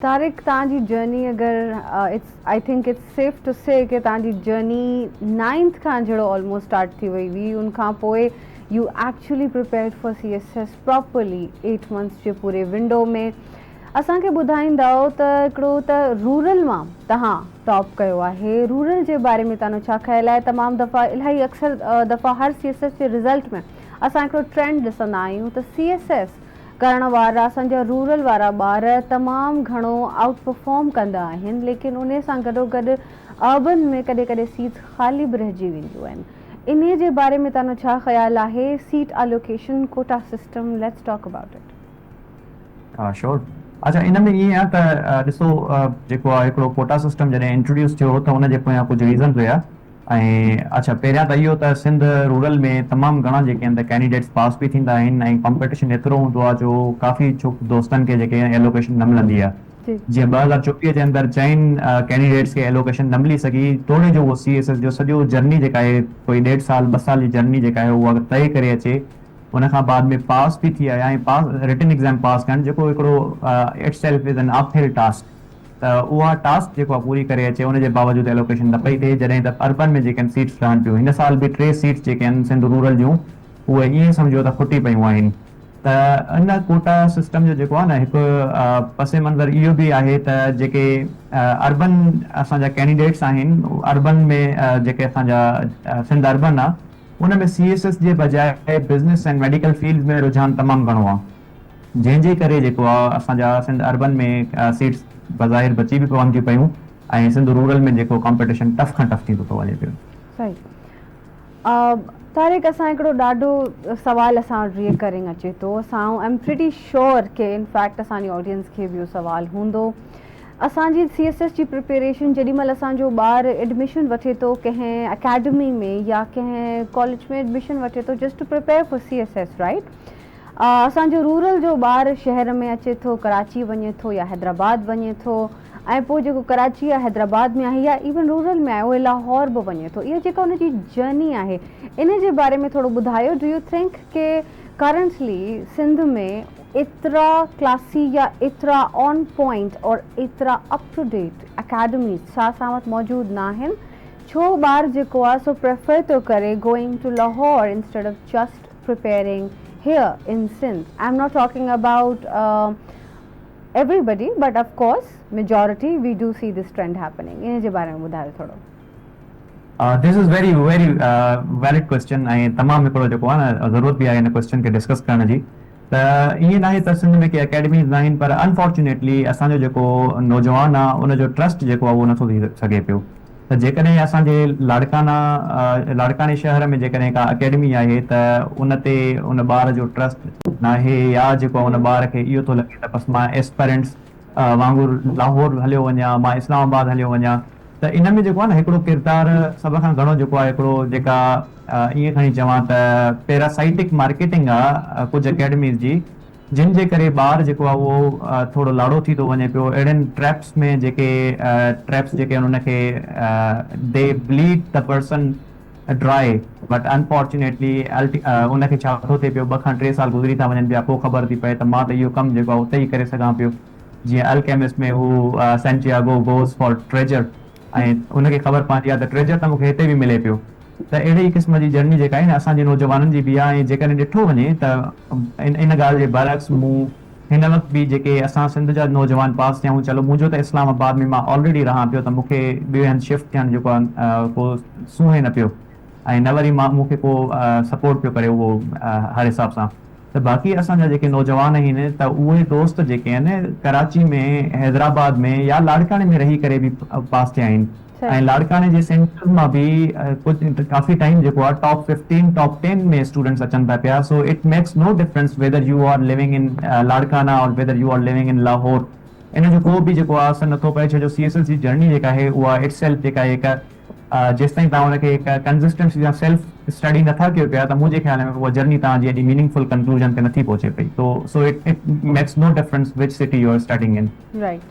طارق، توهان جي جرني اگر it's I think it's safe to say ڪي توهان جي جرني نائنٿ کان جهڙو آلموسٽ اسٽارٽ ٿي وئي هئي. ان کان پوء you actually prepared for CSS properly 8 months جي پوري ونڊو ۾. اسان کي ٻڌائيندؤ ته هڪڙو ته رورل مان توهان ٽاپ ڪيو آهي، رورل جي باري ۾ توهان جو ڇا خيال آهي؟ تمام دفعا، الاهي اڪثر دفعا هر سي ايس ايس جي رزلٽ ۾ اسان هڪڙو ٽرينڊ ڏسندا آهيون ته سي ايس ايس ڪرڻ وارا اسان جا رورل وارا ٻار تمام گهڻو آئوٽ پرفارم ڪندا آهن، ليڪن انهي سان گڏو گڏ اربن ۾ ڪڏهن ڪڏهن سيٽس خالي به رهجي وينديون آهن. انهي جي باري ۾ توهان جو ڇا خيال آهي؟ Seat allocation, quota system, let's talk about it. ها شور. اڇا، ان ۾ ائين آهي ته ڏسو، جيڪو آهي هڪڙو ڪوٽا سسٽم جڏهن انٽروڊيوس ٿيو هو ته ان جي پويان ڪجهه ريزنز هيا. ۽ اڇا، پهريان ته اهو ته سنڌ رورل ۾ تمام گهڻا جيڪي آهن ته ڪينڊيڊيٽس پاس به ٿيندا آهن ۽ ڪامپيٽيشن ايترو هوندو آهي جو ڪافي دوستن کي جيڪي ايلوڪيشن نه ملندي آهي. جيئن 2024 جي اندر چئن ڪينڊيڊيٽس کي ايلوڪيشن نه ملي سگهي، توڙي جو اهو سي ايس ايس جو سڄو جرني جيڪا آهي، ڪوئي ڏيڍ سال، 2 سال جي جرني جيڪا آهي، اها طئي ڪري اچي، ان کان بعد ۾ پاس به ٿي آيا ۽ پاس رٽن ايگزام پاس ڪرڻ جيڪو هڪڙو itself is an uphill task، ته اها ٽاسڪ جيڪو آهي پوري ڪري اچي، ان جي باوجود ايلوڪيشن نه پئي ٿئي، جڏهن ته اربن ۾ جيڪي آهن سيٽس رهن پيون. هن سال به ٽي سيٽس جيڪي آهن سنڌ رورل جون، اهي ائين سمجهو ته کٽي پيون آهن. ته ان ڪوٽا سسٽم جو جيڪو آهي نه هڪ پس منظر اهو به آهي ته جيڪي اربن اسان جا ڪينڊيڊيٽس آهن، اربن ۾ جيڪي اسان جا سنڌ اربن آهي، ان ۾ سي ايس ايس جي بجاء بزنس ۽ ميڊيڪل فيلڊ ۾ رجحان تمام گهڻو آهي، جنهن جي ڪري جيڪو آ اسان جا سنڌ اربن ۾ سيٽس بظاهر بچي به پون ٿيون پيون ۽ سنڌ رورل ۾ جيڪو ڪامپيٽيشن ٽف کان ٽف ٿيندو ٿو وڃي پيو. صحيح طارق، اسان هڪڙو ڏاڍو سوال اسان وٽ ريڪرنگ اچي ٿو. اسان I am pretty sure K in fact اسان جي آڊينس کي به اهو سوال هوندو. اسان جي سي ايس ايس جي پريپيريشن، جيڏي مهل اسان جو ٻار ايڊميشن وٺي ٿو ڪنهن اڪيڊمي ۾ يا ڪنهن ڪاليج ۾ ايڊميشن وٺي ٿو just to prepare for CSS, right؟ اسان جو رورل جو ٻار شهر ۾ اچي ٿو، ڪراچي وڃي ٿو يا حيدرآباد وڃي ٿو ۽ پوء جيڪو ڪراچي يا حيدرآباد ۾ آهي يا ايون رورل ۾ آهي، اهي لاهور به وڃي ٿو. اها جيڪا ان جي جرني آهي، ان جي باري ۾ ٿورو ٻڌايو. Do you think K currently Sindh ۾ ايترا ڪلاسي يا ايترا آن پوائنٽ اور ايترا اپ ٽو ڊيٽ اڪيڊميز ڇا اسان وٽ موجود ناهن؟ ڇو ٻار جيڪو آهي سو پريفر ٿو ڪري going to Lahore instead of just preparing here in Sindh؟ I am not talking about everybody, but of course majority we do see this trend happening. ان جي باري ۾ ٻڌايو ٿورو. This is very very valid question ۽ تمام هڪڙو جيڪو آهي نه ضرورت به آهي هن ڪويسچن کي ڊسڪس ڪرڻ جي. ته ائين ناهي ته سنڌ ۾ ڪي اڪيڊميز ناهن، پر انفارچونيٽلي اسان جو جيڪو نوجوان آهي، ان جو ٽرسٽ جيڪو آهي اهو نٿو ٿي سگهي پيو. ته جيڪڏهن اسان جي لاڙڪانا لاڙڪاڻي شهر ۾ جيڪڏهن ڪا اڪيڊمي آهي ته ان تي ان ٻار جو ٽرسٽ ناهي يا جيڪو ان ٻار کي اهو ٿو لڳي ته بس مان ايسپرنٽس وانگر لاهور هليو وڃان، مان اسلام آباد هليو وڃان. ته ان ۾ جيڪو آهي نه هڪڙو ڪردار سڀ کان گهڻو جيڪو آهي، هڪڙو جيڪا ائين کڻي چوان ته پيراسائٽڪ مارڪيٽنگ آهي ڪجهه اڪيڊميز جي، جن جي ڪري ٻار جيڪو آهي اهو ٿورو لاڙو ٿي ٿو وڃي پيو اهڙين ٽريپس ۾، جيڪي ٽريپس جيڪي آهن ان کي they bleed the person dry, but unfortunately ان کي ڇا ٿو ٿئي پيو، 2 کان 3 سال گذري ٿا وڃن پيا، پوء خبر ٿي پئي ته مان ته اهو ڪم جيڪو آهي اتي ئي ڪري سگهان پيو. جيئن الڪيمسٽ ۾ هو سينٽياگو گوز فار ٽريجر ۽ ان کي خبر پوندي آهي ته ٽريجر ته مون کي هتي به ملي پيو. ته اهڙي ئي قسم جي جرني جيڪا آهي نه اسان جي نوجوانن جي به آهي. ۽ جيڪڏهن ڏٺو وڃي ته ان ڳالهه جي برعڪس مون هن وقت به جيڪي اسان سنڌ جا نوجوان پاس ٿيا آهيون، چلو منهنجو ته اسلام آباد ۾ مان آلريڊي رهان پيو، ته مون کي ٻئي هنڌ شفٽ ٿيڻ جيڪو آهي ڪو سونهين نه پيو ۽ نه وري مان مون کي ڪو سپورٽ پيو ڪري اهو هر حساب سان. ته باقي اسان جا جيڪي نوجوان آهن ته اهي دوست جيڪي آهن ڪراچي ۾، حيدرآباد ۾ يا لاڙڪاڻي ۾ رهي ڪري به پاس ٿيا آهن ۽ لاڙڪاڻي جي سينٽرز مان به ڪجهه ڪافي ٽائيم جيڪو آهي ٽاپ 15، ٽاپ 10 ۾ اسٽوڊنٽس اچن ٿا پيا. So it makes no difference whether you are living in Larkana or whether you are living in Lahore. ان جو ڪو به جيڪو آهي اثر نٿو پئي، ڇو جو سي ايس ايس جي جرني جيڪا آهي اها it self جيڪا آهي هڪ جيستائين توهان ان کي هڪ ڪنسسٽنسي سان سيلف اسٽڊي نٿا ڪيو پيا ته منهنجي خيال ۾ اها جرني توهان جي ايڏي ميننگ فل ڪنڪلوزن تي نٿي پهچي پئي. So it makes no difference which city you are studying in. Right.